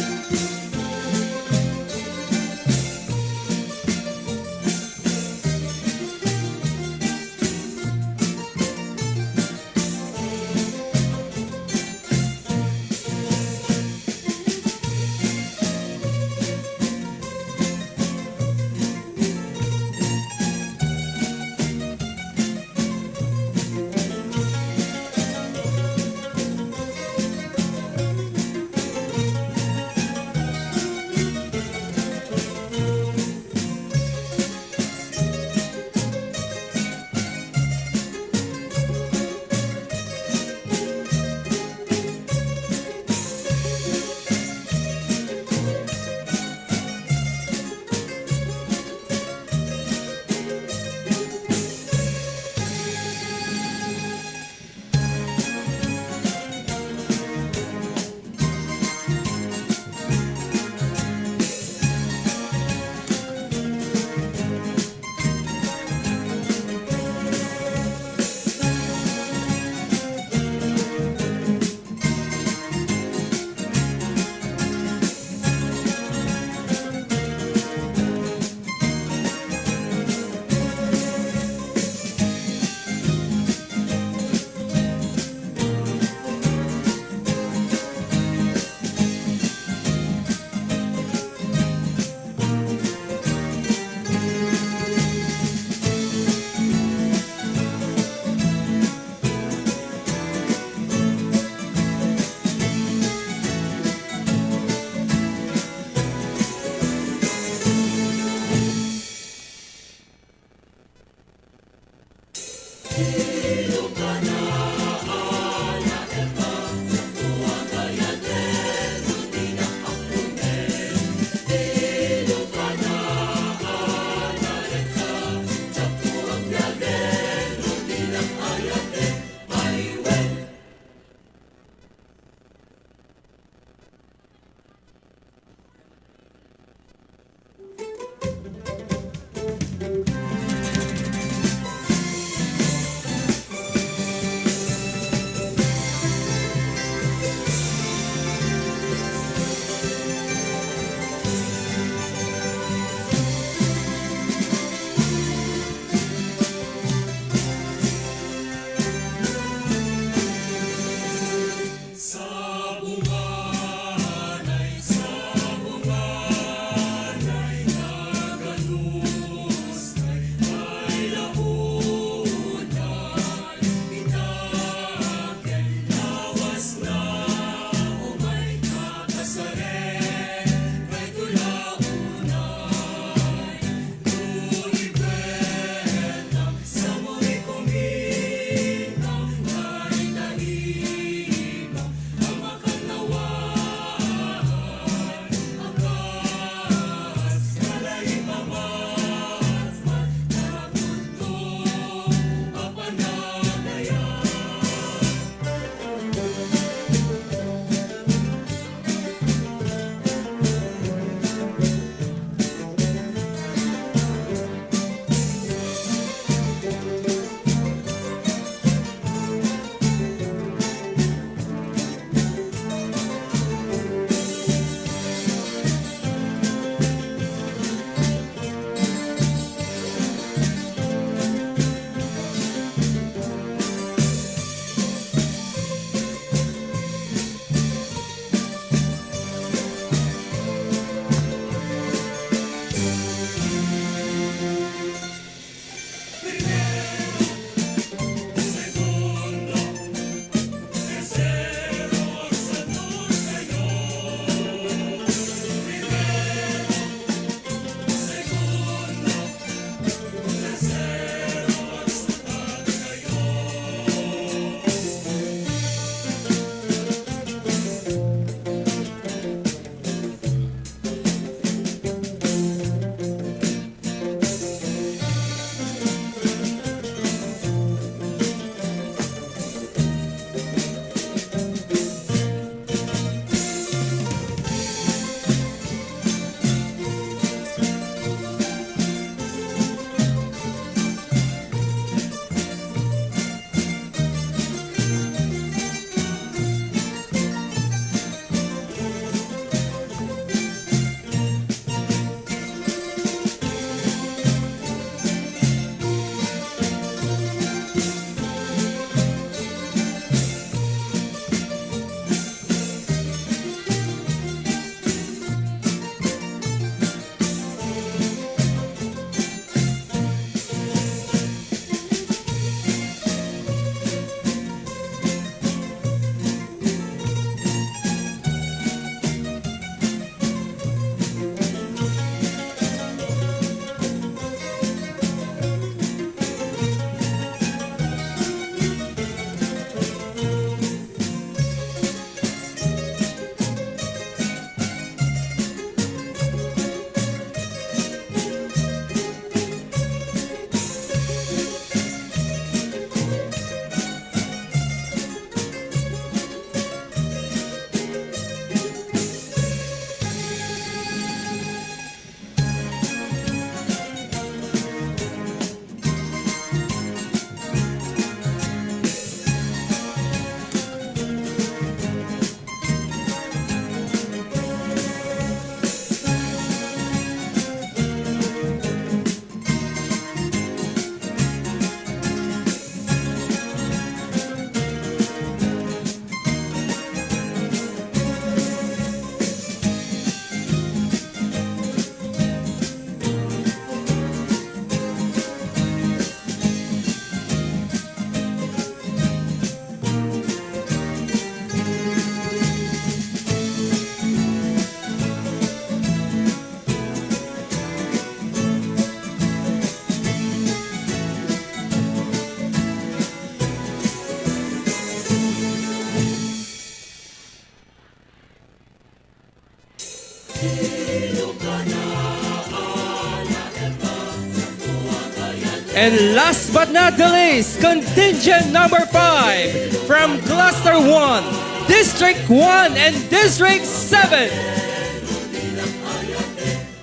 And last but not the least, contingent number five from Cluster one, District one and District seven.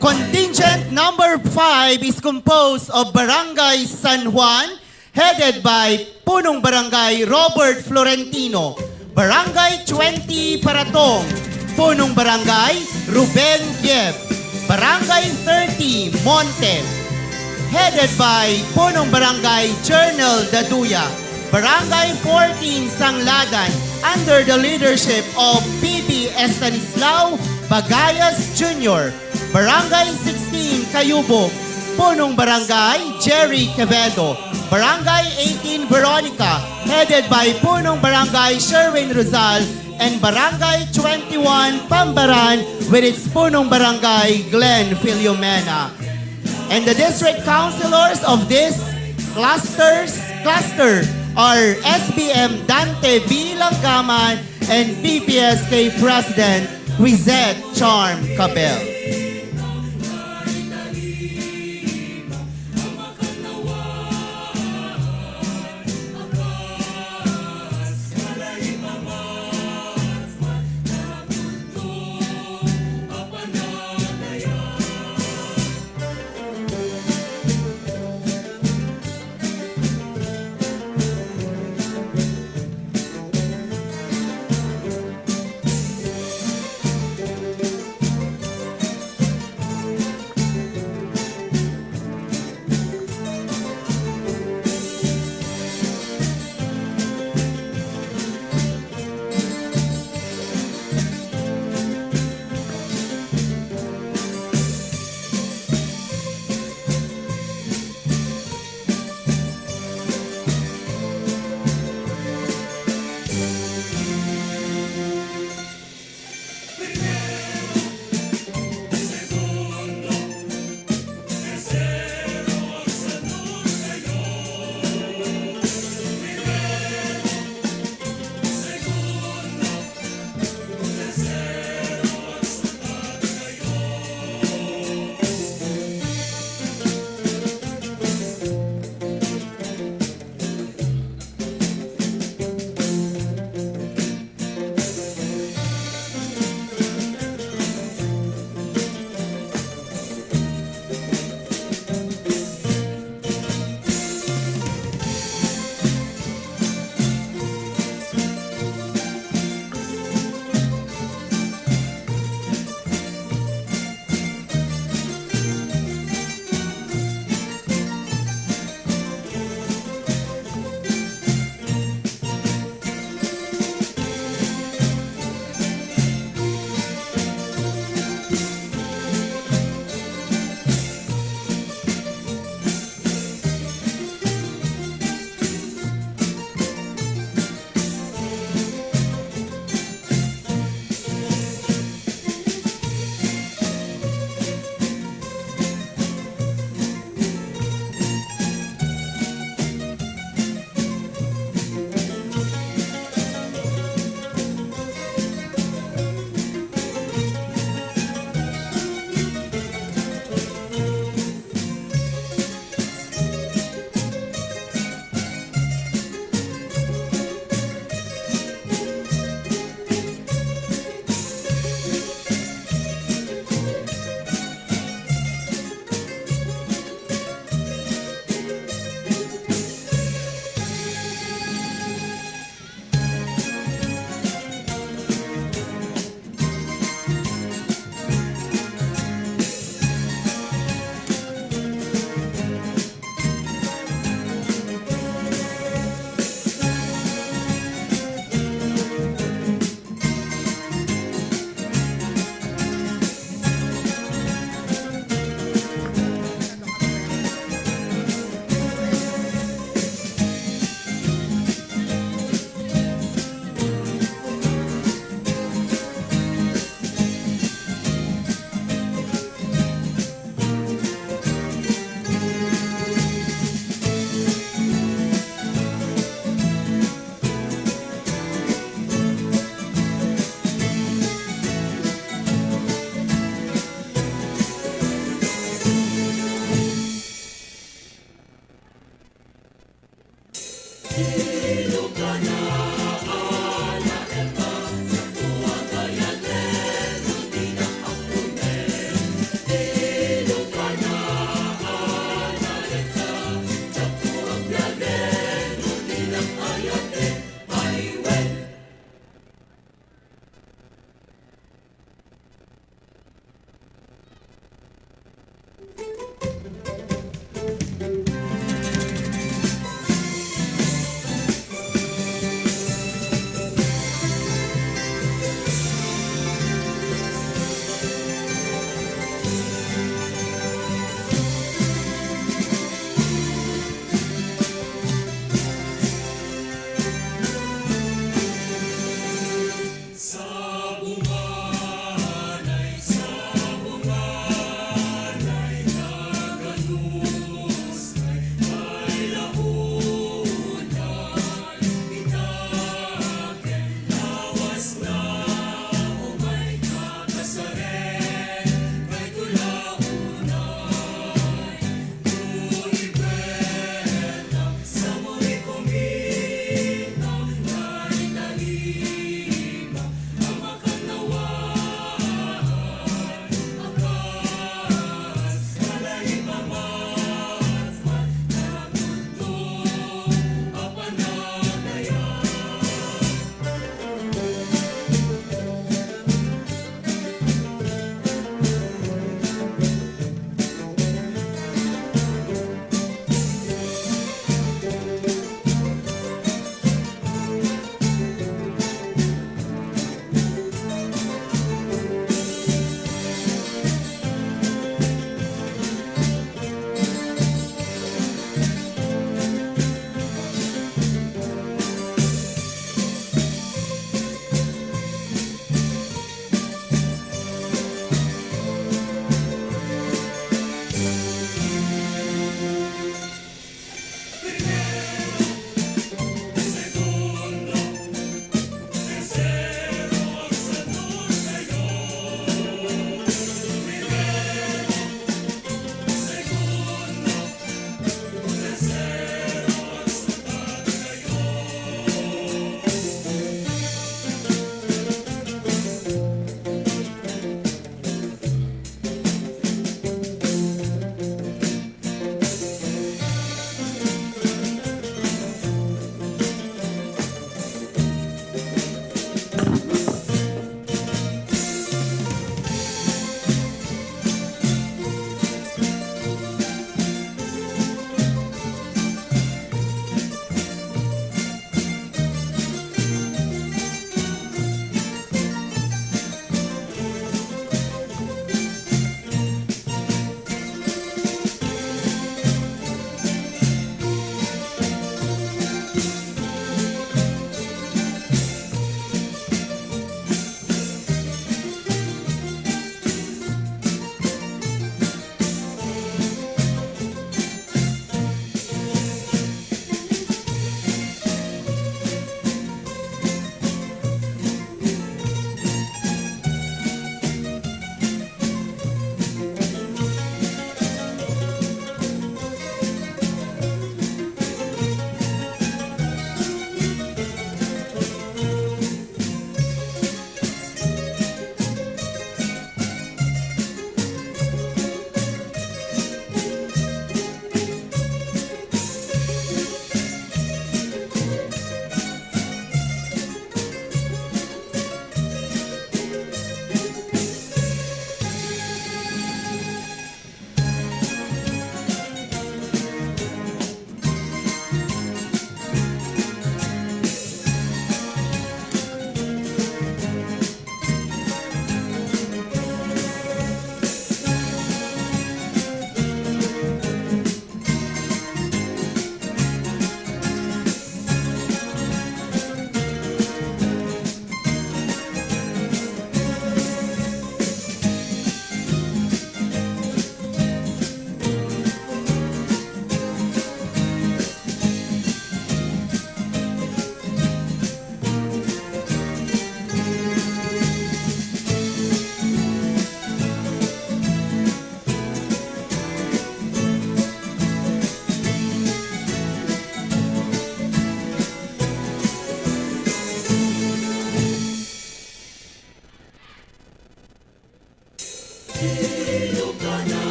Contingent number five is composed of Barangay San Juan, headed by Punong Barangay Robert Florentino, Barangay twenty Paratong, Punong Barangay Ruben Yep, Barangay thirty Monte, headed by Punong Barangay Jernal Daduya, Barangay fourteen Sangladan under the leadership of P B Estanislao Bagayas Junior, Barangay sixteen Cayubo, Punong Barangay Jerry Quevedo, Barangay eighteen Veronica, headed by Punong Barangay Sherwin Rosal, and Barangay twenty-one Pambaran with its Punong Barangay Glenn Filomena. And the district councilors of this clusters, cluster are S B M Dante B Langgaman and P P S K President Wizette Charm Cabel.